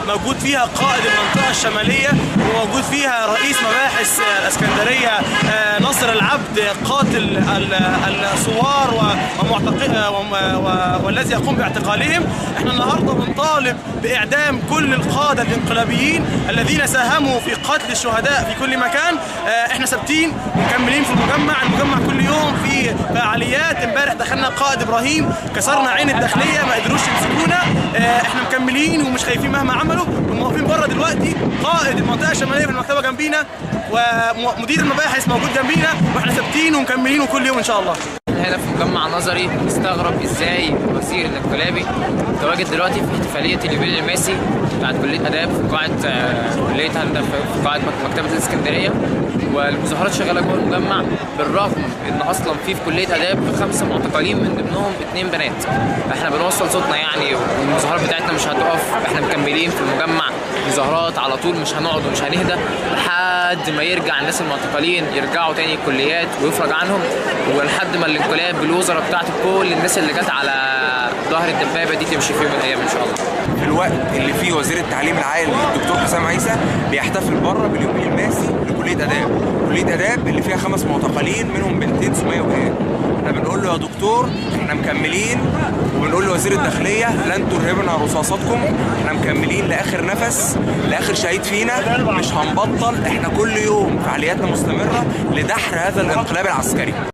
موجود فيها قائد المنطقة الشمالية، وموجود فيها رئيس مباحث الاسكندرية نصر العبد قاتل الثوار والذي يقوم باعتقالهم. احنا النهارده بنطالب باعدام كل القادة الانقلابيين الذين ساهموا في قتل الشهداء في كل مكان. احنا ثابتين ومكملين في المجمع كل يوم في فعاليات. امبارح دخلنا قائد ابراهيم، كسرنا عين الداخلية، ما قدروش يمسكونا. احنا مكملين ومش خايفين مهما عملوا. وموقفين بره دلوقتي قائد المنطقة الشمالية في المكتبة جنبينا، ومدير المباحث موجود جنبينا، واحنا ثابتين ومكملين وكل يوم ان شاء الله. هنا في مجمع نظري مستغرب ازاي الوزير الانقلابي متواجد دلوقتي في احتفالية اليوبيل الماسي بتاعت كليه اداب في قاعة كليه هندسة في قاعة مكتبه الاسكندرية، والمظاهرات شغالة جوه المجمع، بالرغم ان اصلا في كليه اداب 5 معتقلين من ضمنهم 2 بنات. احنا بنوصل صوتنا يعني، والمظاهرات بتاعتنا مش هتقف، احنا مكملين في المجمع مظاهرات على طول، مش هنقعد ومش هنهدى لحد ما يرجع الناس المعتقلين يرجعوا تاني الكليات ويفرج عنهم، ولحد ما الانقلاب بالوزراء بتاعته كل الناس اللي جت على ظهر الدبابة دي تمشي في يوم من الايام ان شاء الله. في الوقت اللي فيه وزير التعليم العالي الدكتور حسام عيسى بيحتفل بره باليوبيل الماسي لكليه اداب، كليه اداب اللي فيها 5 معتقلين منهم بنتين سميه وهان. احنا بنقول له يا دكتور احنا مكملين، وبنقول لوزير الداخلية لن ترهبنا رصاصاتكم، احنا مكملين لاخر نفس، لاخر شهيد فينا، مش هنبطل، احنا كل يوم فعالياتنا مستمرة لدحر هذا الانقلاب العسكري.